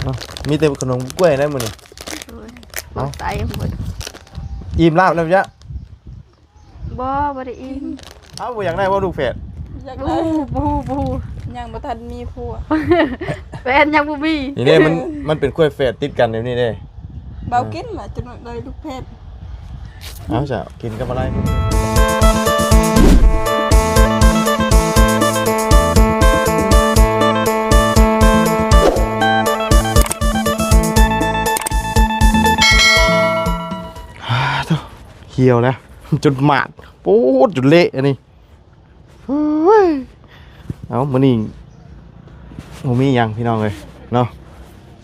ເອົ້າ ມີແຕ່ຂະໜົມກ້ວຍໄດ໋ມື້ນີ້. ໂອ້ຍ ເອົ້າ ໃສ່ໝົດ. ອີ່ມລາບແລ້ວຍະ? ບໍ່ ບໍ່ໄດ້ອີ່ມ. ເອົ້າ ບໍ່ຢາກໄດ້ບໍ່ລູກແຝດ? ຢາກໄດ້. ບໍ່ ບໍ່ ບໍ່ ຍັງບໍ່ທັນມີຜົວ ແຟນຍັງບໍ່ມີ. ນີ້ເດ້ ມັນ ມັນເປັນກ້ວຍແຝດຕິດກັນແບບນີ້ເດ້. ເບົາກິນລະ ຈົນໄດ້ລູກແຝດ. ເອົາຊະ ກິນກັບອະໄລ. ອ່າ ໂທ້ ຫ່ຽວແລ້ວ ຈົນໝາດ ໂປດ ຈົນເລະອັນນີ້. ເຮີ້ຍ ເອົ້າ ມື້ນີ້ບໍ່ມີຫຍັງພີ່ນ້ອງເອີຍເນາະ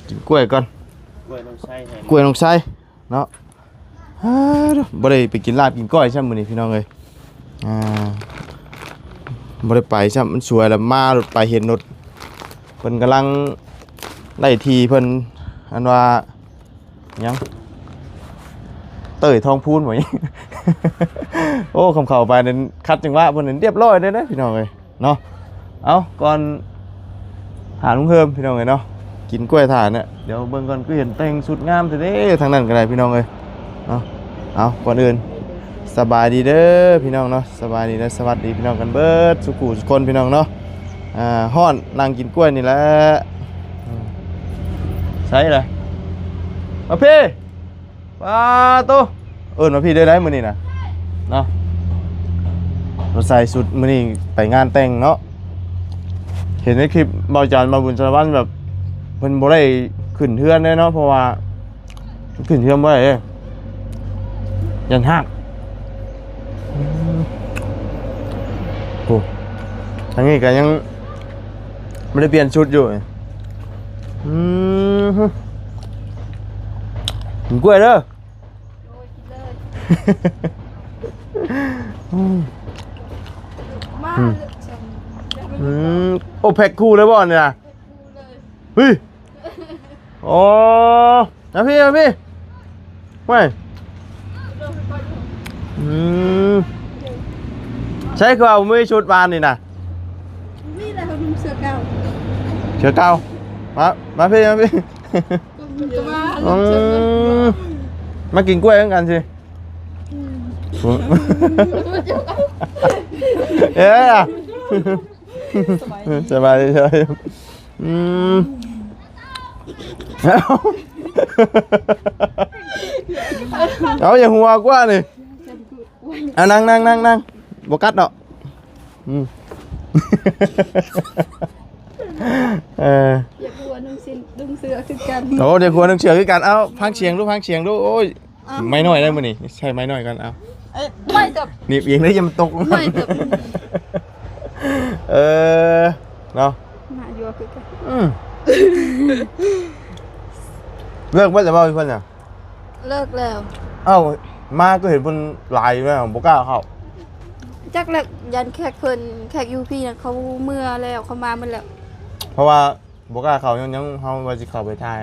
ກິນກ້ວຍກ່ອນ ກ້ວຍນ້ອງໄຊ ກ້ວຍນ້ອງໄຊເນາະ. ບໍ່ໄດ້ໄປກິນລາບກິນກ້ອຍຊ້ຳມື້ນີ້ພີ່ນ້ອງເອີຍ. ອ່າ ບໍ່ໄດ້ໄປຊ້ຳ ມັນສວຍລະ ມາລົດໄປເຫັນລົດ ເພິ່ນກຳລັງໄລ່ທີ່ເພິ່ນ ອັນວ່າ ຫຍັງ ເຕີຍທອງພູນບໍ່? ໂອ້ ຄຳເຂົ້າໄປນັ້ນ ຂັດຈັງຫວະເພິ່ນນັ້ນ ລຽບຮ້ອຍເລີຍນະພີ່ນ້ອງເອີຍເນາະ. ເອົາ ກ່ອນຫາລຸງເຮີມພີ່ນ້ອງເອີຍເນາະ ກິນກ້ວຍຖ້ານະ. ດຽວເບິ່ງກ່ອນ ຄືເຫັນແຕ່ງຊຸດງາມແທ້ເດ້ ທາງນັ້ນກໍໄດ້ພີ່ນ້ອງເອີຍເນາະ. ເອົາ ກ່ອນອື່ນ ສະບາຍດີເດີພີ່ນ້ອງເນາະ ສະບາຍດີ ແລະ ສະຫວັດດີພີ່ນ້ອງກັນເບິດສູ່ຜູ້ສູ່ຄົນພີ່ນ້ອງເນາະ. ອ່າ ຮ້ອນ ນັ່ງກິນກ້ວຍນີ້ແຫຼະ. ໃສລະ ມາພີ້ ປາໂຕ ເອີ້ນມາພີ້ໄດ້ໄດ໋ມື້ນີ້ນະເນາະ. ມາໃສ່ຊຸດມື້ນີ້ໄປງານແຕ່ງເນາະ. ເຫັນໃນຄລິບບ່າວຈັນ ບ່າວບຸນສາລະວັນ ແບບເພິ່ນບໍ່ໄດ້ຂຶ້ນເຮືອນເດ້ເນາະ ເພາະວ່າ ຂຶ້ນເຮືອນບໍ່ໄດ້ເດ້ ຢ້ານຮັກ. ໂອ້ ທາງນີ້ກໍຍັງບໍ່ໄດ້ປ່ຽນຊຸດຢູ່. ອືມ ກິນກ້ວຍເດີ. ໂອ້ຍ ກິນເລີຍ ມາ ອືມ ອືມ ໂອ້ ແພັກຄູ່ເລີຍບໍ່ນີ້ນະ? ເຮີ້ຍ ອໍ ມາພີ້ ມາພີ້ ຫ້ວຍ ອືມ ໃສຄືວ່າບໍ່ມີຊຸດວານນີ້ນະ? ມີແລ້ວ ນຸ່ງເສື້ອເກົ່າ ເສື້ອເກົ່າ ມາ ມາພີ້ ມາພີ້ ອືມ ມາກິນກ້ວຍນຳກັນຊິ ອືມ ເອີ ສະບາຍດີ ສະບາຍດີ ອືມ ເອົາ ຢ່າຫົວກວ່ານີ້ ເອົາ ນັ່ງ ນັ່ງ ນັ່ງ ນັ່ງ ບໍ່ກັດດອກ ອືມ ເອີ ຢ່າຫົວນຸ່ງສິ້ນ ນຸ່ງເສື້ອຄືກັນ ໂອ້ ຢ່າຫົວນຸ່ງເສື້ອຄືກັນ ເອົາ ຟັງສຽງດູ ຟັງສຽງດູ ໂອ້ຍ ເອົາ ໄມ້ນ້ອຍໄດ້ມື້ນີ້ ໃຊ້ໄມ້ນ້ອຍກ່ອນ ເອົາ ເອີ ໄມ້ຕົບ ໜີບເອງເດ້ ຢ່າມັນຕົກ ໄມ້ຕົບ ເອີ ເນາະ ໜ້າຢູ່ຄືກັນ ອືມ ເລີກເບິດແລ້ວບໍ່ເພິ່ນນະ? ເລີກແລ້ວ ເອົ້າ ມາກໍເຫັນເພິ່ນຫຼາຍຢູ່ນະ ບໍ່ກ້າເຂົ້າ ຈັກແລ້ວ ຢ້ານແຂກເພິ່ນ ແຂກຢູ່ພີ້ນະ ເຂົາເມືອແລ້ວ ເຂົາມາໝົດແລ້ວ ເພາະວ່າ ບໍ່ກ້າເຂົ້າ ຍັງ ຍັງ ເຮົາວ່າຊິເຂົ້າໄປຖ່າຍ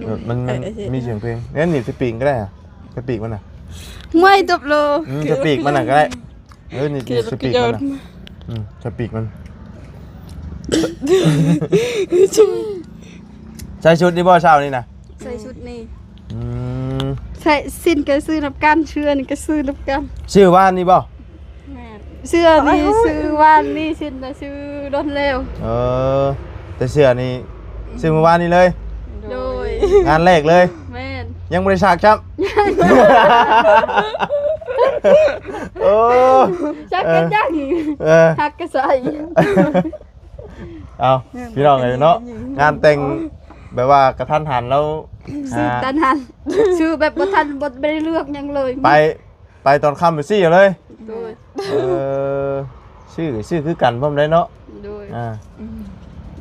ໂດຍ ແບບມັນ ມັນ ເອີ ເອີ ມີສຽງເພງ ແມ່ນໜີບສະປີກກໍໄດ້ ສະປີກມັນນະ ຫ້ວຍ ຕົບໂລ ອືມ ສະປີກມັນນະກໍໄດ້ ເອີ ໜີບ ໜີບສະປີກມັນນະ ອືມ ສະປີກມັນ ໃສ່ຊຸດນີ້ບໍ່ເຊົ້ານີ້ນະ? ໃສ່ຊຸດນີ້ ອືມ ໃສ່ສິ້ນກໍຊື້ນຳກັນ ເສື້ອນີ້ກໍຊື້ນຳກັນ ຊື້ວານນີ້ບໍ່? ແມ່ນ ເສື້ອນີ້ຊື້ວານນີ້ ສິ້ນນະຊື້ດົນແລ້ວ ເອີ ແຕ່ເສື້ອນີ້ຊື້ມື້ວານນີ້ເລີຍ ໂດຍ ງານແລກເລີຍ ແມ່ນ ຍັງບໍ່ໄດ້ຊັກຊ້ຳ ໂອ້ ຊັກກໍຍັງ ເອີ ຮັກກໍໃສ່ ເອົາ ພີ່ນ້ອງເອີຍເນາະ ງານແຕ່ງແບບວ່າກະທັນຫັນແລ້ວ ຊື້ ອ່າ ກະທັນຫັນ ຊື້ແບບບໍ່ທັນ ບໍ່ ບໍ່ໄດ້ເລືອກຫຍັງເລີຍ ໄປ ໄປຕອນຄ່ຳໄປຊີ້ເອົາເລີຍ ໂດຍ ເອີ ຊື້ ຊື້ຄືກັນພ້ອມໄດ້ເນາະ ໂດຍ ອ່າ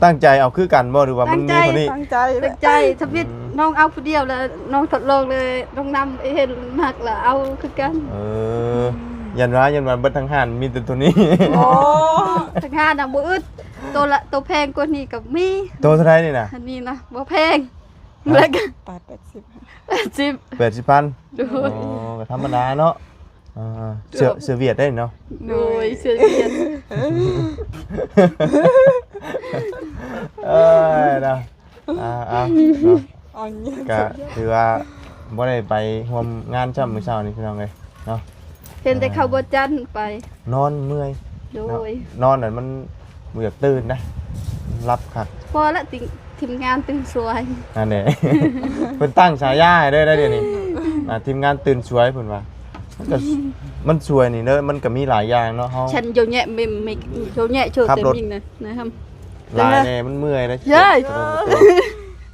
ຕັ້ງໃຈເອົາຄືກັນບໍ່ ຫຼືວ່າມັນມີເທົ່ານີ້? ຕັ້ງໃຈ ຕັ້ງໃຈ ທຳອິດ ອືມ ນ້ອງເອົາຜູ້ດຽວແລ້ວ ນ້ອງທົດລອງເລີຍ ນ້ອງນຳເຫັນມັກລະເອົາຄືກັນ ເອີ ຢ້ານວ່າ ຢ້ານວ່າເບິດທັງຮ້ານມີແຕ່ໂຕນີ້ ໂອ້ ທັງຮ້ານນະບໍ່ອຶດ ໂຕລະ ໂຕແພງກວ່ານີ້ກໍມີ ໂຕເທົ່າໃດນີ້ນະ? ອັນນີ້ນະບໍ່ແພງ ຮະ? ແລ້ວກໍ ປາດ ແປດສິບ ແປດສິບ ແປດສິບພັນ ໂດຍ ອໍ ກໍທຳມະດາເນາະ ອ່າ ເສື້ອ ເສື້ອຫວຽດໄດ໋ເນາະ ໂດຍ ເສື້ອຫວຽດ ເອີຍ ນະ ອ່າໆ ເນາະ ອັນນີ້ ກະຖືວ່າບໍ່ໄດ້ໄປຮ່ວມງານຊ້ຳມື້ເຊົ້ານີ້ພີ່ນ້ອງເອີຍເນາະ ເຫັນແຕ່ເຂົາບໍ່ຈັນໄປ ນອນເມື່ອຍ ໂດຍ ເນາະ ນອນນັ້ນມັນບໍ່ຢາກຕື່ນນະ ຫຼັບຄັກ ພໍລະຕິ ທີມງານຕື່ນສວຍ ນັ້ນແຫຼະ ເພິ່ນຕັ້ງສາຍາໃຫ້ເດີ ໄດ້ດຽວນີ້ ອ່າ ທີມງານຕື່ນສວຍເພິ່ນວ່າ ມັນກໍ ມັນສວຍນີ້ເດີ ມັນກໍມີຫຼາຍຢ່າງເນາະ ເຮົາ ເຊັ່ນ ໂຍແຍະ ເມມ ໂຍແຍະ ໂຊເຕັມຍິງນະ ນະ ຫຼາຍແດ່ ມັນເມື່ອຍເດ້ ເຢ້ຍ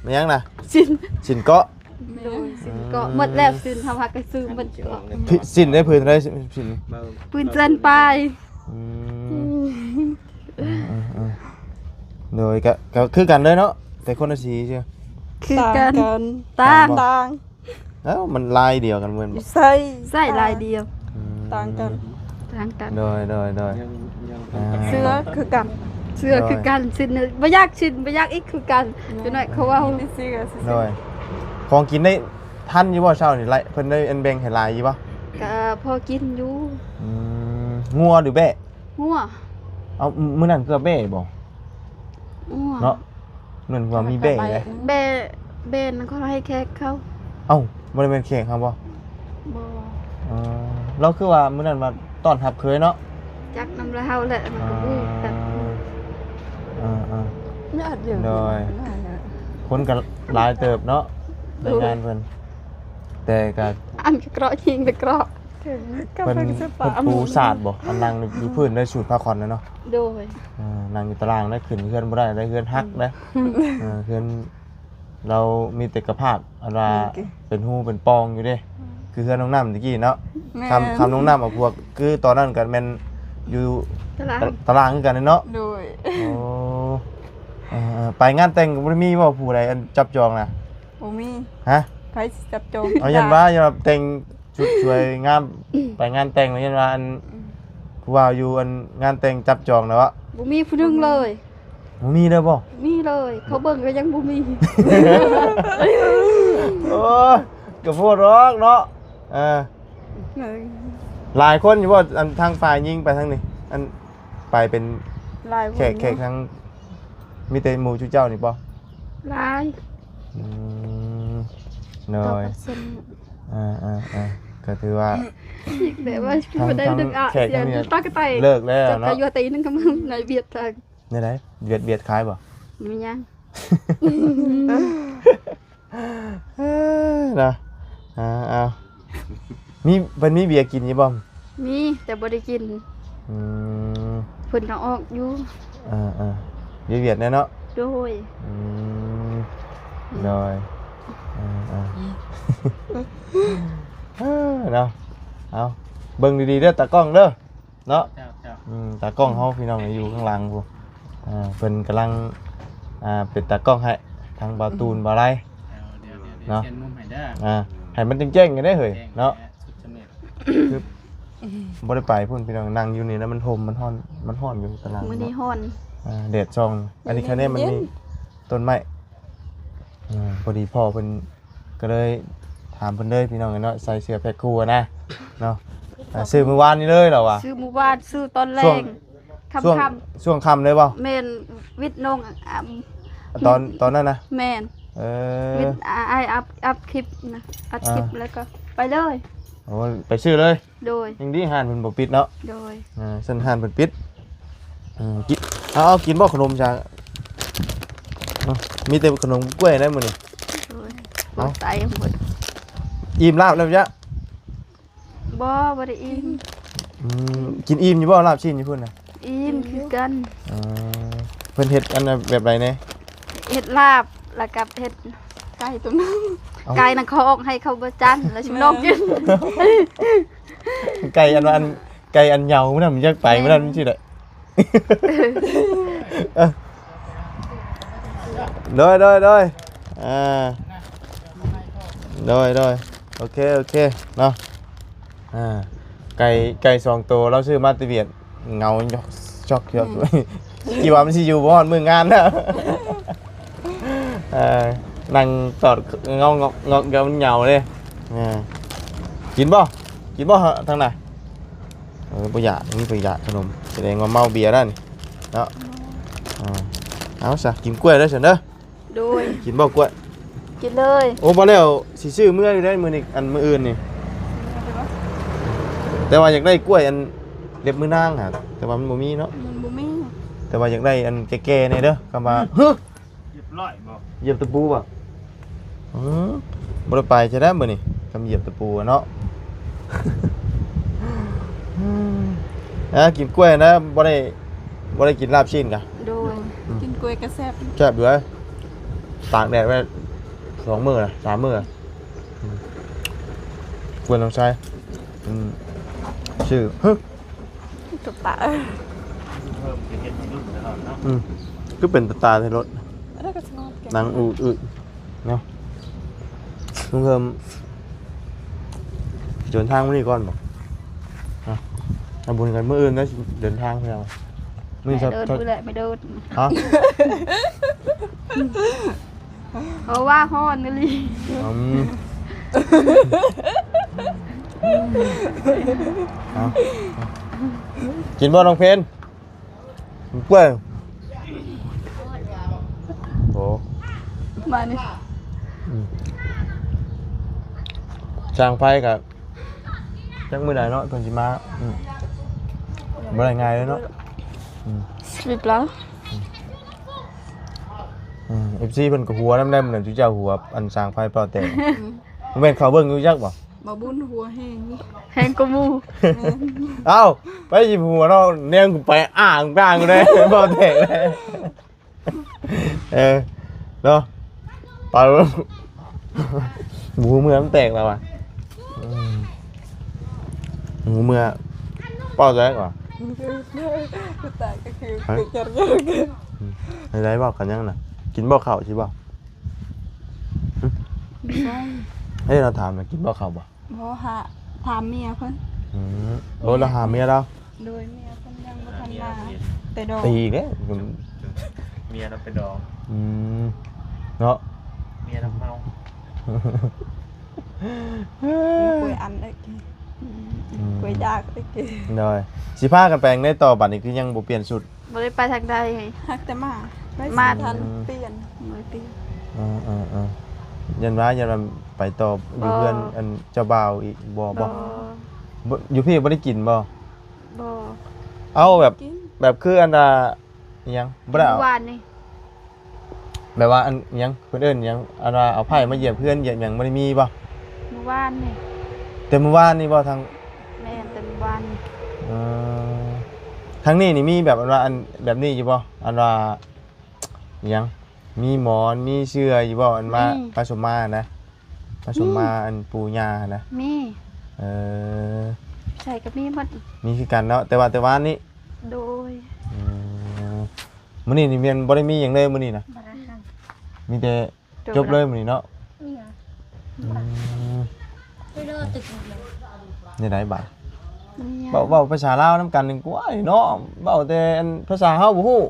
ແມ່ນຫຍັງນະ? ສິ້ນ ສິ້ນເກາະ ໂດຍ ສິ້ນເກາະ ໝົດແລ້ວ ສິ້ນເຮົາຫາກໍຊື້ໝົດເກາະ ສິ້ນໄດ້ ພື້ນເທົ່າໃດ? ສິ້ນ ເອີ ພື້ນແສນປາຍ ອືມ ເອີໆໆ ໂດຍ ກະ ກະຄືກັນເລີຍເນາະ ແຕ່ຄົນລະສີຊື່ ຄືກັນ ຕ່າງ ຕ່າງ ຕ່າງ ເອົ້າ ມັນລາຍດຽວກັນແມ່ນບໍ່? ໃຊ້ ໃຊ້ລາຍດຽວ ອືມ ຕ່າງກັນ ຕ່າງກັນ ໂດຍ ໂດຍ ໂດຍ ຍັງ ຍັງ ອ່າ ເສື້ອຄືກັນ ເສື້ອຄືກັນ ໂດຍ ສິ້ນ ບໍ່ຢາກສິ້ນ ບໍ່ຢາກອີກຄືກັນ ແມ່ນ ຈັກໜ້ອຍເຂົາເວົ້າ ມີແຕ່ເສື້ອຊື່ໆ ໂດຍ ຂອງກິນໄດ້ທັນຢູ່ບໍ່ເຊົ້ານີ້? ເພິ່ນໄດ້ແບ່ງໃຫ້ຫຼາຍຢູ່ບໍ່? ກະພໍກິນຢູ່ ອືມ ງົວຫຼືແບ້? ງົວ ເອົ້າ ມື້ນັ້ນຄືວ່າແບ້ບໍ່? ງົວ ເນາະ ແມ່ນວ່າມີແບ້ເດ້ ແບ້ ແບ້ນັ້ນເຂົາໃຫ້ແຂກເຂົາ ເອົ້າ ບໍ່ໄດ້ແມ່ນແຂກເຮົາບໍ່? ບໍ່ ເອີ ລາວຄືວ່າມື້ນັ້ນວ່າຕ້ອນຮັບເຄີຍເນາະ ຈັກນຳລາວແຫຼະ ມັນກໍຮູ້ກັນ ອ່າ ອ່າໆ ຍາດຢູ່ ໂດຍ ຄົນກໍຫຼາຍເຕີບເນາະ ໃນງານເພິ່ນ ແຕ່ກໍ ອັນເກາະຍິງເກາະ ເພິ່ນ ເພິ່ນປູສາດບໍ່? ອັນນັ່ງຢູ່ພື້ນໄດ້ສູດຜ້າຂອນນະເນາະ ໂດຍ ເອີ ນັ່ງຢູ່ຕາລ່າງໄດ້ ຂຶ້ນເຮືອນບໍ່ໄດ້ ໄດ້ເຮືອນຫັກໄດ້ ເອີ ເຮືອນລາວມີແຕ່ກະພາກ ອັນວ່າເປັນຮູເປັນປ່ອງຢູ່ເດ້ ຄືເຮືອນນ້ອງນ້ຳຕະກີ້ເນາະ ແມ່ນ ຄຳ ຄຳນ້ອງນ້ຳເອົາພວກ ຄືຕອນນັ້ນກໍແມ່ນຢູ່ຕາລ່າງ ຕາ ຕາລ່າງຄືກັນເນາະ ໂດຍ ໂອ້ ເອີ ເອີ ໄປງານແຕ່ງກໍບໍ່ໄດ້ມີບໍ່ ຜູ້ໃດອັນຈັບຈອງນະ? ບໍ່ມີ ຮະ? ໃຜຊິຈັບຈອງ ເອົາ ຢ້ານວ່າ ຢ້ານວ່າແຕ່ງ ຊຸດສວຍງາມ ໄປງານແຕ່ງ ແລ້ວຍັງວ່າອັນ ອືມ ຜູ້ບ່າວຢູ່ອັນງານແຕ່ງຈັບຈອງແລ້ວເບາະ? ບໍ່ມີຜູ້ໜຶ່ງເລີຍ ບໍ່ມີເລີຍບໍ່? ມີເລີຍ ເຂົາເບິ່ງກໍຍັງບໍ່ມີ ໂອ້ຍ ກໍໂພດດອກເນາະ ເອີ ເອີ ຫຼາຍຄົນຢູ່ບໍ່? ອັນທາງຝ່າຍຍິງໄປທາງນີ້ ອັນໄປເປັນ ຫຼາຍຄົນ ແຂກ ແຂກທາງ ມີແຕ່ໝູ່ຈຸເຈົ້ານີ້ບໍ່? ຫຼາຍ ອືມ ໂດຍ ເກົ້າເປີເຊັນ ອ່າໆໆ ກໍຖືວ່າ ແບບວ່າ ທາງ ບໍ່ໄດ້ ທາງ ເລິກອະ ແຂກທາງນີ້ ຕາກະໄຕ ເລີກແລ້ວເນາະ ຈັກກະຢູ່ຕີໜຶ່ງກໍມາໃນວຽດທາງ ແນວໃດ? ວຽດ ວຽດຂາຍບໍ່? ມີຫຍັງ ເນາະ ອ່າ ເອົາ ມີ ເພິ່ນມີເບຍກິນຢູ່ບໍ່? ມີ ແຕ່ບໍ່ໄດ້ກິນ ອືມ ເພິ່ນກໍອອກຢູ່ ເອີໆ ຢູ່ວຽດແນ່ເນາະ ໂດຍ ອືມ ໂດຍ ເອີໆ ເນາະ ເອົາ ເບິ່ງດີໆເດີ ຕາກ້ອງເດີ ເນາະ ເຈົ້າ ເຈົ້າ ອືມ ຕາກ້ອງເຮົາພີ່ນ້ອງຢູ່ຂ້າງຫຼັງພຸ້ນ ອ່າ ເພິ່ນກຳລັງ ອ່າ ເປັນຕາກ້ອງໃຫ້ທາງບ່າວຕູນ ບ່າວໄລ ດຽວ ດຽວ ດຽວ ເນາະ ປ່ຽນມຸມໃຫ້ເດີ ອ່າ ໃຫ້ມັນແຈ້ງໆກັນເດ້ເຮີ້ຍ ແຈ້ງ ເນາະ ແລ້ວ ສຸດຈະເມັດ ຄືບໍ່ໄດ້ໄປພຸ້ນພີ່ນ້ອງ ນັ່ງຢູ່ນີ້ແລ້ວມັນຫົ່ມ ມັນຮ້ອນ ມັນຮ້ອນຢູ່ຕາລ່າງ ມື້ນີ້ຮ້ອນ ອ່າ ແດດສ່ອງ ອັນນີ້ ເຢັນໆ ຄະແນນມັນມີຕົ້ນໄມ້ ອ່າ ພໍດີພໍ່ເພິ່ນ ກໍເລີຍຖາມເພິ່ນເລີຍພີ່ນ້ອງເອີຍເນາະ ໃສ່ເສື້ອແພັກຄູ່ນະເນາະ ອ່າ ຊື້ມື້ວານນີ້ເລີຍລາວວ່າ ຊື້ມື້ວານ ຊື້ຕອນແລງ ຊ່ວງ ຄ່ຳໆ ຊ່ວງຄ່ຳເລີຍບໍ່? ແມ່ນ ວິດນ້ອງ ອ່າ ຕອນ ຕອນນັ້ນນະ ແມ່ນ ເອີ ວິດ ອ້າຍອັບ ອັບຄລິບນະ ອັດຄລິບ ອ່າ ແລ້ວກໍໄປເລີຍ ໂອ້ ໄປຊື້ເລີຍ ໂດຍ ຍັງດີຮ້ານເພິ່ນບໍ່ປິດເນາະ ໂດຍ ອ່າ ຊັ້ນຮ້ານເພິ່ນປິດ ເອີ ກິນ ເອົາ ເອົາ ກິນບໍ່ຂະໜົມຊະ ເອົາ ມີແຕ່ຂະໜົມກ້ວຍໄດ໋ມື້ນີ້ ໂດຍ ເອົາ ໃສ່ໝົດ ອີ່ມລາບແລ້ວຍະ ບໍ່ ບໍ່ໄດ້ອີ່ມ ອືມ ກິນອີ່ມຢູ່ບໍ່ ລາບຊີ້ນຢູ່ພຸ້ນນະ? ອີ່ມຄືກັນ ເອີ ເພິ່ນເຮັດອັນແບບໃດແດ່? ເຮັດລາບ ແລ້ວກໍເຮັດໄກ່ຕົວໜຶ່ງ ເອົ້າ ໄກ່ນະ ເຂົາອອກໃຫ້ເຂົາບໍ່ຈັນ ແລ້ວຊິມາລອງກິນ ໄກ່ອັນວ່າອັນ ໄກ່ອັນເຫຍົາມື້ນັ້ນມັນຢາກໄປມື້ນັ້ນ ແມ່ນ ມັນຊິໄດ້ ເອີ ໂດຍ ໂດຍ ໂດຍ ອ່າ ໂດຍ ໂດຍ ໂອເຄ ໂອເຄ ເນາະ ອ່າ ໄກ່ ໄກ່ສອງໂຕ ລາວຊື້ມາແຕ່ຫວຽດ ເຫງົາຊອກ ອືມ ຄິດວ່າມັນຊິຢູ່ບໍ່ຮອດມື້ງານນະ ເອີ ນັ່ງຕອດເຫງົາງອກໆ ມັນເຫງົາເດ້ ເອີ ກິນບໍ່? ກິນບໍ່ທາງນັ້ນ? ເອີ ບໍ່ຢາກ ມີບໍ່ຢາກຂະໜົມ ສະແດງວ່າເມົາເບຍແລ້ວນີ້ເນາະ ອ່າ ເອົາຊະ ກິນກ້ວຍເດີຊັ້ນເດີ ໂ ໂດຍ ກິນບໍ່ກ້ວຍ? ກິນເລີຍ. ໂອ້ ບໍ່ແລ້ວ ຊິຊື້ເມືອຢູ່ໄດ໋ມື້ນີ້ ອັນມື້ອື່ນນີ້. ແຕ່ວ່າຢາກໄດ້ກ້ວຍອັນເລັບມືນາງຫັ້ນ ແຕ່ວ່າມັນບໍ່ມີເນາະ. ມັນບໍ່ມີ. ແຕ່ວ່າຢາກໄດ້ອັນແກ່ໆແດ່ເດີ ຄຳວ່າ ຮຶ ຮຽບຮ້ອຍບໍ່? ຢຽບຕະປູບໍ່? ອື ບໍ່ໄດ້ໄປໃຊ່ໄດ້ມື້ນີ້ ຄຳຢຽບຕະປູເນາະ. ອ່າ ກິນກ້ວຍນະ ບໍ່ໄດ້ ບໍ່ໄດ້ກິນລາບຊີ້ນກະ. ໂດຍ ອື ກິນກ້ວຍກະແຊບ ແຊບຢູ່ເດ້. ຕາກແດດໄວ້ສອງມື້ລະ ສາມມື້ລະ. ອື ກ້ວຍນ້ອງຊາຍ ອື ຊື່ ຕະຕາ ເພີ່ມຈະເຮັດໃຫ້ລຸ້ນຕະຫຼອດເນາະ. ອື ຄືເປັນຕະຕາໃນລົດ ແລ້ວກໍສະຫງອບແກ ນັ່ງອຶກເນາະ. ລຸງເພີ່ມ ເດີນທາງມື້ນີ້ກ່ອນບໍ່? ເນາະ ເອົາບຸນກັນມື້ອື່ນໄດ້ເດີນທາງເພື່ອ ມື້ນີ້ ແມ່ເດີນ ມື້ແຫຼະ ແມ່ເດີນ ຮະ? ເພາະວ່າຮ້ອນອີ່ຫຼີ. ອືມ ເອົາ ກິນບໍ່ນ້ອງເພັນ? ກ້ວຍ ໂອ້ ມານີ້ ອືມ ຊ່າງໄຟກະ ຈັກມື້ໃດເນາະເພິ່ນຊິມາ. ອືມ ບໍ່ໄດ້ງ່າຍເລີຍເນາະ. ອືມ ສະວິດລາວ. ອືມ ເອັຟຊີເພິ່ນກໍຫົວນຳໄດ້ ມື້ນັ້ນຈຸເຈົ້າຫົວ ອັນຊ່າງໄຟເປົ່າແຕກ. ອືມ ບໍ່ແມ່ນເຂົາເບິ່ງຢູ່ຈັກບໍ່? ບໍ່ບຸນຫົວແຮງ ແຮງກວ່າໝູ່. ແມ່ນ ເອົ້າ ໄປຊິຫົວເນາະ ແນມໄປອ່າງກາງຢູ່ເດ້ ເປົ່າແຕກເດ້. ເອີ ເນາະ ປາ ຫູເມືອມັນແຕກແລ້ວວ່າ ອືມ ຫູເມືອເປົ່າແຕກວ່າ ຕາຍກໍຄື ຮະ? ໄດ້ເວົ້າກັນຫຍັງນະ? ກິນບໍ່ເຂົ້າຊິບໍ່? ຫຶ? ບໍ່. ເອີ ລາວຖາມນະ ກິນບໍ່ເຂົ້າບໍ່? ບໍ່ ຫາ ຖາມເມຍເພິ່ນ. ອືມ ໂອ້ ລາວຫາເມຍລາວ. ໂດຍ ເມຍເພິ່ນຍັງບໍ່ທັນມາແຕ່ດອງ. ຕີແລ້ວ ເມຍລາວໄປດອງ. ອືມ ເນາະ ເມຍລາວເມົາ. ກວຍອັນເອີຍ ອືມ ກວຍຢາກເອີຍ. ໂດຍ ຊິພາກັນໄປທາງໃດຕໍ່ ບັດນີ້ຄືຍັງບໍ່ປ່ຽນຊຸດ? ບໍ່ໄດ້ໄປທາງໃດ ຮັກແຕ່ມາ ໄປ ມາ ຊິທັນ ອືມ ປ່ຽນ ບໍ່ໄດ້ປ່ຽນ. ເອີໆໆ ຢ້ານວ່າ ຢ້ານວ່າໄປຕໍ່ຢູ່ເຮືອນ ບໍ່ ອັນເຈົ້າບ່າວອີກບໍ່? ບໍ່ ບໍ່ ບໍ່ ຢູ່ພີ້ບໍ່ໄດ້ກິນບໍ່? ບໍ່ ເອົາແບບ ກິນ ແບບຄືອັນວ່າ ອີຫຍັງ ບໍ່ໄດ້ເອົາ ມື້ວານນີ້ ແບບວ່າອັນຫຍັງ ເພິ່ນເອີ້ນຫຍັງ ອັນວ່າເອົາໄພ້ມາຢຽບເຮືອນຢຽບຫຍັງ ບໍ່ໄດ້ມີບໍ່? ມື້ວານນີ້ ແຕ່ມື້ວານນີ້ບໍ່? ທາງ ແມ່ນ ແຕ່ມື້ວານນີ້. ເອີ ທາງນີ້ນີ້ມີແບບອັນວ່າ ອັນແບບນີ້ຢູ່ບໍ່? ອັນວ່າຫຍັງ ມີໝອນ ມີເສື່ອຢູ່ບໍ່? ອັນວ່າ ມີ ປະສົມມານະ ປະສົມມາ ມີ ອັນປູ່ຍ່າຫັ້ນນະ ມີ. ເອີ ໃສ່ກໍມີໝົດ ມີຄືກັນເນາະ ແຕ່ວ່າແຕ່ວານນີ້. ໂດຍ ອືມ ມື້ນີ້ນີ້ແມ່ນບໍ່ໄດ້ມີຫຍັງເລີຍມື້ນີ້ນະ ບໍ່ໄດ້ ມີແຕ່ ໂດຍ ຈົບເລີຍມື້ນີ້ເນາະ. ອືມ ແນວໃດບາດ ເວົ້າ ເວົ້າພາສາລາວນຳກັນນີ້ ໂອ້ຍເນາະ ເວົ້າແຕ່ອັນພາສາເຮົາບໍ່ຮູ້.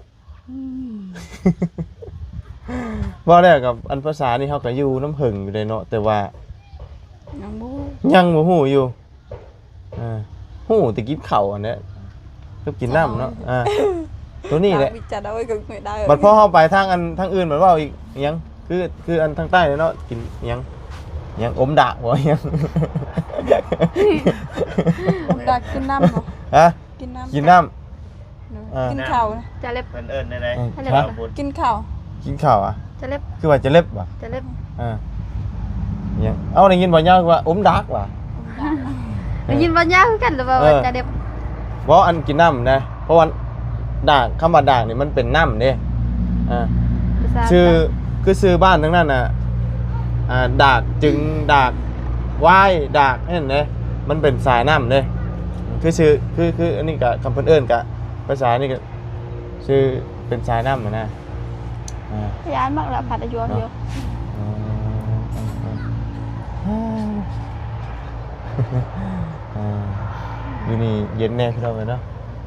ອືມ ເວົ້າແລ້ວກັບອັນພາສານີ້ເຮົາກໍຢູ່ນຳເພິ່ນຢູ່ເດ້ເນາະ ແຕ່ວ່າຍັງບໍ່ ຍັງບໍ່ຮູ້ຢູ່. ເອີ ຮູ້ແຕ່ກິນເຂົ້າຫັ້ນແຫຼະ ກັບກິນນ້ຳເນາະ. ເຈົ້າ ອ່າ ໂຕນີ້ແຫຼະ ວິຈານເອົາໄວ້ກັບໄດ້. ບັດພໍເຮົາໄປທາງອັນ ທາງອື່ນ ບັດເວົ້າອີກຫຍັງ ຄື ຄືອັນທາງໃຕ້ເນາະ ກິນຫຍັງ ຫຍັງ ອົມດາກບໍ່ ຫຍັງ ອົມດາກ ກິນນ້ຳບໍ່? ຮະ? ກິນນ້ຳ ກິນນ້ຳ ເອີ ກິນເຂົ້ານະ ຈະເລັບ ເພິ່ນເອີ້ນແນວໃດ? ເອີ ຈະເລັບ ຮະ? ກິນເຂົ້າ ກິນເຂົ້າອະ? ຈະເລັບ ຄືວ່າຈະເລັບຫວາ? ຈະເລັບ ເອີ ຫຍັງ ເອົ້າ ໄດ້ຍິນບ່າວຍາວວ່າອົມດາກຫວາ? ໄດ້ຍິນບ່າວຍາວຄືກັນ ຫຼືວ່າ ເອີ ວ່າຈະເລັບ? ບໍ່ ອັນກິນນ້ຳນະ ເພາະວ່າດາກ ຄຳວ່າດາກນີ້ມັນເປັນນ້ຳເດ້. ອ່າ ຊື່ ຄືຊື່ບ້ານທັງນັ້ນນະ ອ່າ ດາກຈຶ່ງ ດາກວາຍ ດາກ ເຫັນເດ້ ມັນເປັນສາຍນ້ຳເດ້. ຄືຊື່ ຄື ຄືອັນນີ້ກະ ຄຳເພິ່ນເອີ້ນກະ ພາສານີ້ກະ ຊື່ເປັນສາຍນ້ຳຫັ້ນນະ. ອ່າ ຢ້ານມັກລະ ພັດອາຍຸ ເນາະ ຢູ່ ເອີ ເອີ ເອີ ເອີ ຢູ່ນີ້ເຢັນແດ່ພີ່ນ້ອງເອີຍເນາະ.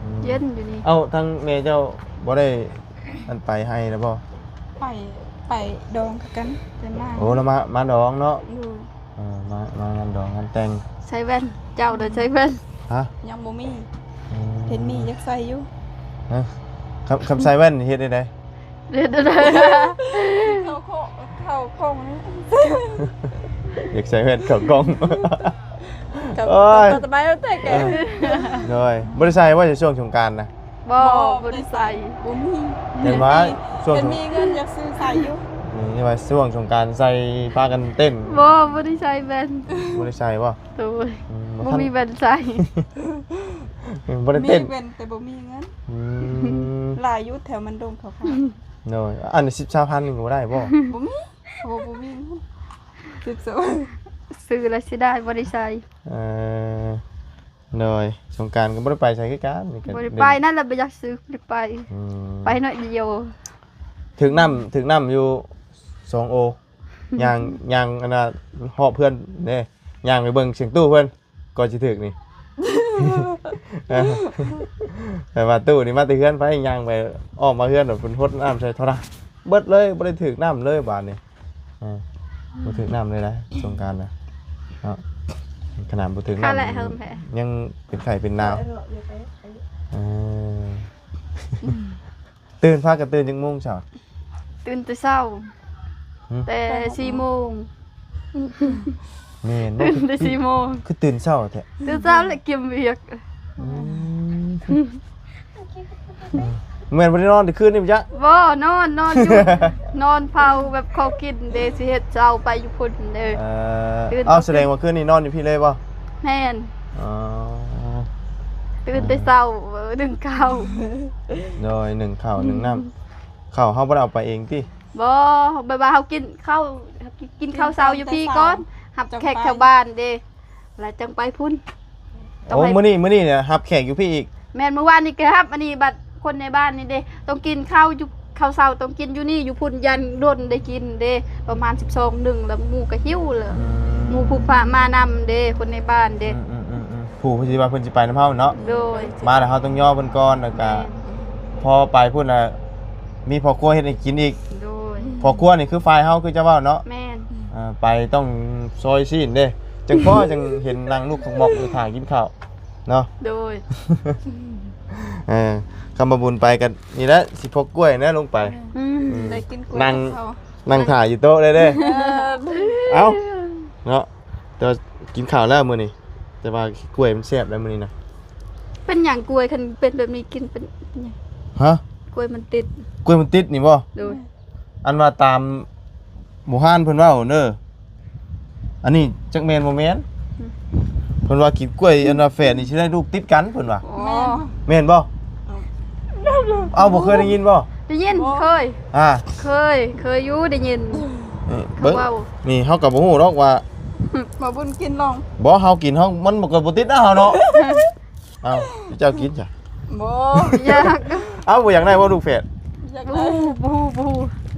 ອືມ ເຢັນຢູ່ນີ້. ເອົ້າ ທາງແມ່ເຈົ້າບໍ່ໄດ້ ອັນໄປໄຮ່ແລ້ວບໍ່? ໄປ ໄປດອງຄືກັນ ແຕ່ມາ ໂອ້ ລະມາ ມາດອງເນາະ. ໂດຍ ເອີ ມາ ມາງານດອງງານແຕ່ງ. ໃສ່ແວ່ນ ເຈົ້າໄດ້ໃສ່ແວ່ນ? ຮະ? ຍັງບໍ່ມີ. ອືມ ເຫັນມີຢາກໃສ່ຢູ່. ຮະ? ຄຳ ຄຳໃສ່ແວ່ນເຮັດໄດ້ໃດ? ເຮັດໄດ້ໃດ? ເຂົ້າ ເຂົ້າກ່ອງນີ້ ຢາກໃສ່ແວ່ນເຂົ້າກ່ອງ ເຂົ້າ ໂອ້ຍ ເຂົ້າສະບາຍແລ້ວແຕ່ແກ່ ເອີ ໂດຍ ບໍ່ໄດ້ໃສ່ວ່າຈະຊ່ວງສົງການນະ? ບໍ່ ບໍ່ ບໍ່ໄດ້ໃສ່ ບໍ່ມີ ເຫັນວ່າຊ່ວງ ຄັນມີເງິນຢາກຊື້ໃສ່ຢູ່ ນີ້ວ່າຊ່ວງສົງການໃສ່ ພາກັນເຕັ້ນ ບໍ່ ບໍ່ໄດ້ໃສ່ແວ່ນ ບໍ່ໄດ້ໃສ່ບໍ່? ໂດຍ ອືມ ບໍ່ມີແວ່ນໃສ່ ບໍ່ໄດ້ເຕັ້ນ ມີແວ່ນແຕ່ບໍ່ມີເງິນ ອືມ ຫຼາຍຢູ່ແຖວມັນດົງເຂົາຂາຍ ໂດຍ ອັນສິບ ຊາວພັນນີ້ກໍບໍ່ໄດ້ບໍ່? ບໍ່ມີ ໂອ້ ບໍ່ມີເງິນ ສິບ ຊາວ ຊື້ແລ້ວເສຍດາຍ ບໍ່ໄດ້ໃສ່ ເອີ ໂດຍ ສົງການກໍບໍ່ໄດ້ໄປໃສຄືກັນ ນີ້ກໍບໍ່ໄດ້ໄປ ນັ້ນລະບໍ່ຢາກຊື້ ບໍ່ໄດ້ໄປ ອືມ ໄປໜ້ອຍດຽວ ຖືກນ້ຳ ຖືກນ້ຳຢູ່ສອງໂອ ຍ່າງ ຍ່າງອັນນ່າຮອບເຮືອນເດ້ ຍ່າງໄປເບິ່ງສຽງຕູ້ເພິ່ນ ກໍຊິຖືກນີ້ ແຕ່ວ່າຕູ້ນີ້ມາແຕ່ເຮືອນໄປ ຍ່າງໄປອ້ອມມາເຮືອນ ເພິ່ນຫົດນ້ຳໃສ່ເທົ່າໃດ ເບິດເລີຍ ບໍ່ໄດ້ຖືກນ້ຳເລີຍບາດນີ້ ເອີ ບໍ່ຖືກນ້ຳເລີຍນະ ສົງການນະເນາະ ຂະໜາດບໍ່ຖືກນ້ຳ ຍັງເປັນໄຂ້ເປັນໜາວ ເອີ ຕື່ນ ພາກັນຕື່ນຈັກໂມງເຊົ້າ? ຕື່ນແຕ່ເຊົ້າ ຫື? ແຕ່ສີ່ໂມງ ແມ່ນບໍ່? ຕື່ນແຕ່ສີ່ໂມງ ຄືຕື່ນເຊົ້າແທ້? ຕື່ນເຊົ້າແລ້ວກຽມວຽກ ອືມ ແມ່ນບໍ່ໄດ້ນອນແຕ່ຄືນນີ້ບໍ່ຈັກ? ບໍ່ ນອນ ນອນຢູ່ ນອນເຝົ້າແບບຂໍກິນເດ້ ຊິເຮັດເຊົ້າໄປຢູ່ພຸ້ນເດ້ ເອີ ຕື່ນ ເອົ້າ ສະແດງວ່າຄືນນີ້ນອນຢູ່ພີ້ເລີຍບໍ່? ແມ່ນ ອໍ ຕື່ນແຕ່ເຊົ້າ ເອີ ໜຶ້ງເຂົ້າ ໂດຍ ໜຶ້ງເຂົ້າ ອືມ ໜຶ້ງນ້ຳ ເຂົ້າເຮົາບໍ່ໄດ້ເອົາໄປເອງຕິ? ບໍ່ ແບບວ່າເຮົາກິນເຂົ້າ ກິນເຂົ້າເຊົ້າຢູ່ພີ້ກ່ອນ ຮັບແຂກແຖວບ້ານເດ້ ແລ້ວຈັ່ງໄປພຸ້ນ ຕ້ອງ ໂອ້ ໃຫ້ ມື້ນີ້ ມື້ນີ້ນະຮັບແຂກຢູ່ພີ້ອີກ? ແມ່ນ ມື້ວານນີ້ກໍຮັບ ອັນນີ້ບັດຄົນໃນບ້ານນີ້ເດ້ ຕ້ອງກິນເຂົ້າຢູ່ ເຂົ້າເຊົ້າຕ້ອງກິນຢູ່ນີ້ ຢູ່ພຸ້ນຢ້ານດົນໄດ້ກິນເດ້ ປະມານສິບສອງໜຶ່ງ ແລ້ວໝູ່ກໍຫິວແລ້ວ ອືມ ໝູ່ຜູ້ພາມານຳເດ້ ຄົນໃນບ້ານເດ້ ອືມໆ ຜູ້ທີ່ວ່າເພິ່ນຊິໄປນຳເຮົາເນາະ ໂດຍ ມາແລ້ວເຮົາຕ້ອງຍໍເພິ່ນກ່ອນ ແລ້ວກໍ ແມ່ນ ພໍໄປພຸ້ນລະ ມີພໍ່ຄົວເຮັດໃຫ້ກິນອີກ ໂດຍ ພໍ່ຄົວນີ້ຄືຝ່າຍເຮົາ ຄືເຈົ້າເວົ້າເນາະ ແມ່ນ ເອີ ໄປຕ້ອງຊອຍຊີ້ນເດ້ ຈັ່ງພໍຈັ່ງເຫັນນັ່ງລຸກຂະໝອກຢູ່ຖ້າກິນເຂົ້າເນາະ ໂດຍ ເອີ ຄຳວ່າບຸນໄປກໍນີ້ແຫຼະ ຊິພົກກ້ວຍນະລົງໄປ ອືມ ອືມ ໄດ້ກິນກ້ວຍ ນັ່ງ ນັ່ງຖ້າຢູ່ໂຕະໄດ້ເດ້ ເອີ ເອົ້າ ເນາະ ແຕ່ວ່າກິນເຂົ້າແລ້ວມື້ນີ້ ແຕ່ວ່າກ້ວຍມັນແຊບແລ້ວມື້ນີ້ນະ ເປັນຫຍັງກ້ວຍ ຄັນເປັນແບບນີ້ກິນເປັນຫຍັງ? ຮະ? ກ້ວຍມັນຕິດ ກ້ວຍມັນຕິດນີ້ບໍ່? ໂດຍ ອັນວ່າຕາມບູຮານເພິ່ນເວົ້າເດີ ອັນນີ້ຈັກແມ່ນບໍ່ແມ່ນ ອືມ ເພິ່ນວ່າກິນກ້ວຍອັນວ່າແຝດນີ້ຊິໄດ້ລູກຕິດກັນເພິ່ນວ່າ ອໍ ແມ່ນບໍ່? ເອົ້າ ບໍ່ເຄີຍໄດ້ຍິນບໍ່? ໄດ້ຍິນ ບໍ່ ເຄີຍ ອ່າ ເຄີຍ ເຄີຍຢູ່ ໄດ້ຍິນ ນີ້ ເບິ່ງ ເຂົາເວົ້າ ນີ້ເຮົາກໍບໍ່ຮູ້ດອກວ່າ ບໍ່ບຸນກິນລອງ ບໍ່ ເຮົາກິນເຮົາ ມັນກໍບໍ່ຕິດນະເຮົາເນາະ ເອົ້າ ເຈົ້າກິນຈ້ະ ບໍ່ ຢາກ ເອົ້າ ບໍ່ຢາກໄດ້ບໍ່ລູກແຝດ? ຢາກໄດ້ ບໍ່ ບໍ່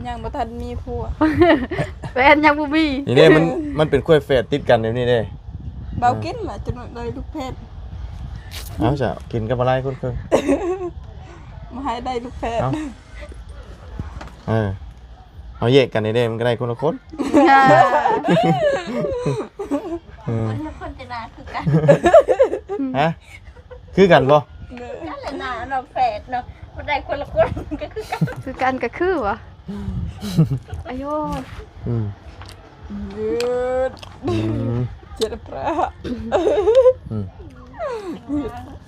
ຍັງບໍ່ທັນມີຜົວ ແຟນຍັງບໍ່ມີ ນີ້ເດ້ ມັນ ມັນເປັນກ້ວຍແຝດຕິດກັນແບບນີ້ເດ້ ເບົາກິນລະ ຈົນໄດ້ລູກແຝດ ເອົ້າ ເຈົ້າກິນກັບອາໄລຄົນເຄິ່ງ ບໍ່ໃຫ້ໄດ້ລູກແຝດ ເອົ້າ ເອີ ເຮົາແຍກກັນເດ້ ມັນກໍໄດ້ຄົນລະຄົນ ເອີ ຄົນຈະໜ້າຄືກັນ ຮະ? ຄືກັນບໍ່? ກັນແຫຼະ ໜ້າເນາະ ແຝດເນາະ ມັນໄດ້ຄົນລະຄົນ ກໍຄືກັນ ຄືກັນກໍຄືຫວາ? ອາໂຍ ອືມ ຢືດ ອືມ ເຈັບປາ ອືມ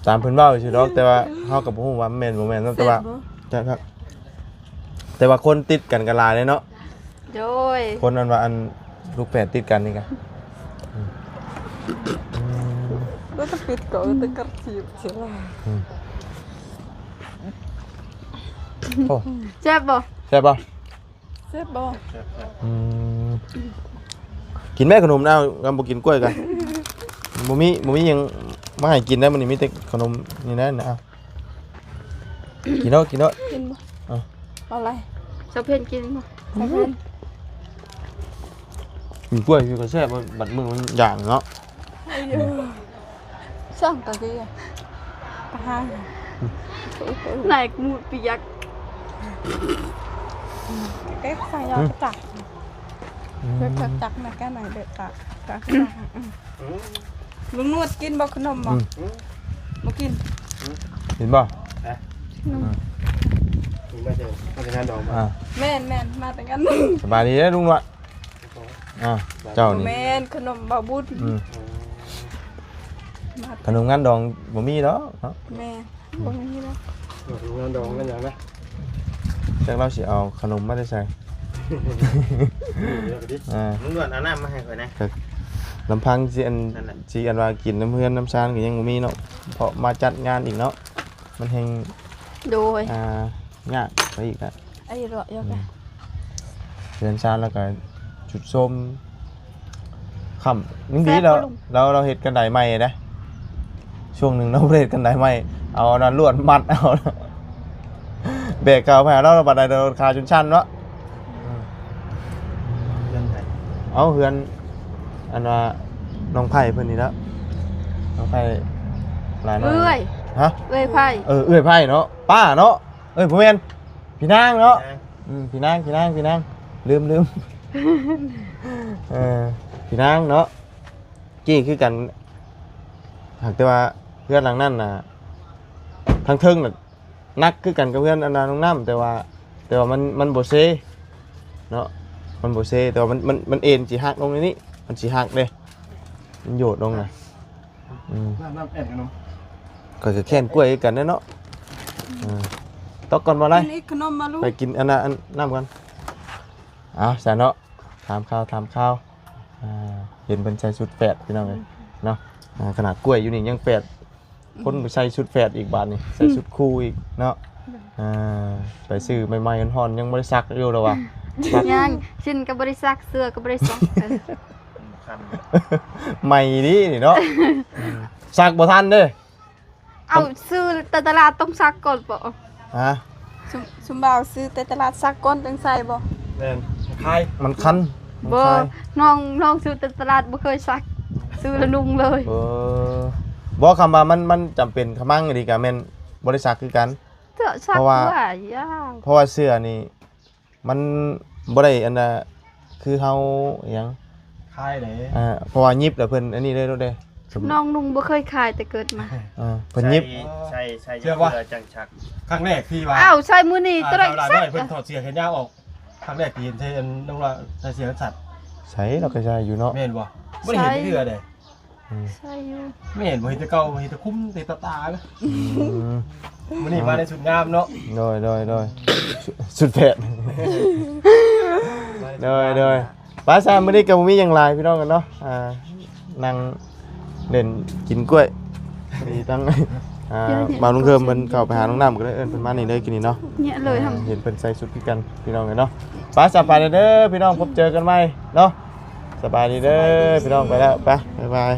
ຕາມເພິ່ນເວົ້າຊື່ດອກ ແຕ່ວ່າເຮົາກໍບໍ່ຮູ້ວ່າແມ່ນບໍ່ແມ່ນເນາະ ແຕ່ວ່າ ແມ່ນບໍ່? ແຕ່ວ່າຄົນຕິດກັນກໍຫຼາຍເດ້ເນາະ ໂດຍ ຄົນອັນວ່າອັນລູກແຝດຕິດກັນນີ້ກະ ອືມ ບໍ່ຕ້ອງປິດກໍແຕ່ກະຊີບຊິລະ ອືມ ໂອ້ ແຊບບໍ່? ແຊບບໍ່? ແຊບບໍ່? ອືມ ກິນແມ້ຂະໜົມນະ ຄັນບໍ່ກິນກ້ວຍກະ ບໍ່ມີ ບໍ່ມີຫຍັງມາໃຫ້ກິນໄດ໋ ມື້ນີ້ມີແຕ່ຂະໜົມນີ້ແຫຼະນະ ເອົາ ກິນເນາະ ກິນເນາະ ກິນບໍ່? ເອົາ ເອົາຫຼາຍ ສາວເພັນກິນບໍ່? ສາວເພັນ ອືມ ກິນກ້ວຍຄືກະແຊບ ບັດມື້ມັນຢ່າງເນາະ ອືມ ຊ່ອງກະຄືປາຫາ ອືມ ຫຼາຍໝູດປຽກ ເກັບໃສ່ຍອດ ອືມ ຈັກ ອືມ ເກັບຈັກນະກະນາງເດັດຕະ ກະ ອືມ ລຸງນວດກິນບໍ່ຂະໜົມບໍ່? ອືມ ບໍ່ກິນ ກິນບໍ່? ຂະໜົມ ອືມ ກິນ ມາແຕ່ ມາແຕ່ງານດອງບໍ່? ອ່າ ແມ່ນໆ ມາແຕ່ງານດອງ. ສະບາຍດີເດີລຸງນວດ. ອ່າ ເຈົ້ານີ້ ບໍ່ແມ່ນຂະໜົມບ່າວບຸນ. ອືມ ມາ ຂະໜົມງານດອງບໍ່ມີດອກເນາະ. ແມ່ນ ບໍ່ມີດອກ. ເອີ ຂະໜົມງານດອງແມ່ນຫຍັງນະ? ຈັກລາວຊິເອົາຂະໜົມມາແຕ່ໃສ. ເອີ ລຸງນວດເອົານ້ຳມາໃຫ້ຂ້ອຍແດ່. ກໍລຳພັງຊິອັນ ນັ້ນແຫຼະ ຊິອັນວ່າກິນນຳເຮືອນນຳຊານກໍຍັງບໍ່ມີເນາະ ເພາະມາຈັດງານອີກເນາະ ມັນແຮ່ງ ໂດຍ ອ່າ ຍາກໄປອີກນະ. ໄອ້ເລາະຢູ່ ອືມ ເຮືອນຊານແລ້ວກໍຊຸດໂຊມ ຄ່ຳ ຍັງດີ ແຊບ ລາວ ບໍ່ລຸງ? ລາວ ລາວເຮັດກັນໄດໃໝ່ເດ້. ຊ່ວງໜຶ່ງລາວບໍ່ໄດ້ເຮັດກັນໄດໃໝ່ ເອົາອັນນັ້ນລວດມັດເອົາ ແບກເຂົ້າໄປຫາລາວ ລາວບັດໃດໂດນຂາຈົນສັ່ນເນາະ. ເຮືອນໃຜ? ເອົາ ເຮືອນ ອັນວ່ານ້ອງໄພເພິ່ນນີ້ແຫຼະ ນ້ອງໄພຫຼາຍນ້ອຍ. ເອື້ອຍ ຮະ? ເອື້ອຍໄພ. ເອີ ເອື້ອຍໄພເນາະ ປ້າເນາະ. ເອີຍ ບໍ່ແມ່ນ ພີ່ນາງເນາະ. ພີ່ນາງ ອືມ ພີ່ນາງ ພີ່ນາງ ພີ່ນາງ ລືມ ລືມ ເອີ ພີ່ນາງເນາະ ກີ້ຄືກັນ. ຫາກແຕ່ວ່າເຮືອນຫຼັງນັ້ນນະ ທາງເທິງນະ ໜັກຄືກັນກັບເຮືອນອັນນານ້ອງນ້ຳ ແຕ່ວ່າ ແຕ່ວ່າມັນ ມັນບໍ່ເຊເນາະ ມັນບໍ່ເຊ ແຕ່ວ່າມັນ ມັນ ມັນເອັນຊິຫັກລົງໃນນີ້ ມັນຊິຫັກເດ້ ມັນໂຍດລົງນະ. ອືມ ນ້ຳ ນ້ຳແອນກັນເນາະ. ຂ້ອຍກໍແຄ້ນກ້ວຍຄືກັນເດ້ເນາະ. ເອີ ຕອກກ່ອນບໍ່ໄດ້ ກິນອີກຂະໜົມມາລູກ ໄປກິນອັນນະ ອັນ ນ້ຳກ່ອນ. ເອົາ ຊັ້ນເນາະ ຖາມຂ່າວ ຖາມຂ່າວ. ອ່າ ເຫັນເພິ່ນໃສ່ຊຸດແຝດພີ່ນ້ອງເອີຍເນາະ. ອ່າ ຂະໜາດກ້ວຍຢູ່ນີ້ຍັງແຝດ ຄົນໃສ່ຊຸດແຝດອີກບາດນີ້ ໃສ່ຊຸດຄູ່ອີກເນາະ. ອ່າ ໄປຊື້ໃໝ່ໆ ຮ້ອນໆ ຍັງບໍ່ໄດ້ຊັກຢູ່ລະວ່າ. ຍັງ ຊິນກໍບໍ່ໄດ້ຊັກ ເສື້ອກໍບໍ່ໄດ້ຊັກ. ໃໝ່ດີນີ້ເນາະ ຊັກບໍ່ທັນເດ້. ເອົາ ຊື້ແຕ່ຕະຫຼາດຕ້ອງຊັກກ່ອນບໍ່? ຮະ? ຊຸມ ຊຸມບ່າວຊື້ແຕ່ຕະຫຼາດຊັກກ່ອນຈັ່ງໃສ່ບໍ່? ແມ່ນ ມັນຄາຍ ມັນຄັນ ບໍ່ ມັນຄາຍ. ນ້ອງ ນ້ອງຊື້ແຕ່ຕະຫຼາດບໍ່ເຄີຍຊັກ ຊື້ແລ້ວນຸ່ງເລີຍ. ເອີ ບໍ່ ຄຳວ່າມັນ ມັນຈຳເປັນຂະມັງອີ່ຫຼີກະແມ່ນບໍ່ໄດ້ຊັກຄືກັນ. ເສື້ອຊັກ ເພາະວ່າ ວ່າ ຢ່າ ເພາະວ່າເສື້ອນີ້ ມັນບໍ່ໄດ້ອັນນ່າ ຄືເຮົາຫຍັງ ຄາຍເດ້. ອ່າ ເພາະວ່າຫຍິບແລ້ວເພິ່ນອັນນີ້ເລີຍໂລດເດ້. ນ້ອງນຸ່ງບໍ່ເຄີຍຄາຍແຕ່ເກີດມາ. ອ່າ ເພິ່ນຫຍິບ ໃສ່ ໃສ່ ໃສ່ ເຊື່ອບໍ່? ຈັງຊັກ ຄັ້ງແລກທີ່ວ່າ ອ້າວ ໃສ່ມື້ນີ້ ອ່າ ໂຕໃດ ເຈົ້າຫຼານນ້ອຍ ໃສ່ ເພິ່ນຖອດເສື້ອແຂນຍາວອອກ. ຄັ້ງແລກທີ່ເຫັນໃສ່ອັນ ນ້ອງລາໃສ່ເສື້ອສັ້ນ. ໃສ່ ລາວກໍໃສ່ຢູ່ເນາະ. ແມ່ນບໍ່? ບໍ່ໄດ້ເຫັນເທື່ອເດ້. ອືມ ໃສ່ຢູ່. ແມ່ນບໍ່ ເຫັນແຕ່ເກົ່າ ເຫັນແຕ່ຄຸມ ເຫັນແຕ່ຕາ. ອືມ ມື້ນີ້ມາໃນຊຸດງາມເນາະ. ໂດຍ ໂດຍ ໂດຍ ຊຸດແພດ. ໂດຍ ໂດຍ ໄປຊະ ມື້ນີ້ກໍບໍ່ມີຫຍັງຫຼາຍພີ່ນ້ອງກັນເນາະ. ອ່າ ນັ່ງເລ່ນກິນກ້ວຍ ພໍດີທັງ ອ່າ ບ່າວລຸງເຄີມເພິ່ນເຂົ້າໄປຫານ້ອງນ້ຳ ກໍເລີຍເອີ້ນເພິ່ນມານີ້ເລີຍ ກິນນີ້ເນາະ. ເຫັນເພິ່ນໃສ່ຊຸດຄືກັນພີ່ນ້ອງເອີຍເນາະ. ໄປ ສະບາຍດີເດີພີ່ນ້ອງ ພົບເຈີກັນໃໝ່ເນາະ. ສະບາຍດີເດີພີ່ນ້ອງ ໄປແລ້ວ ໄປ ບາຍບາຍ.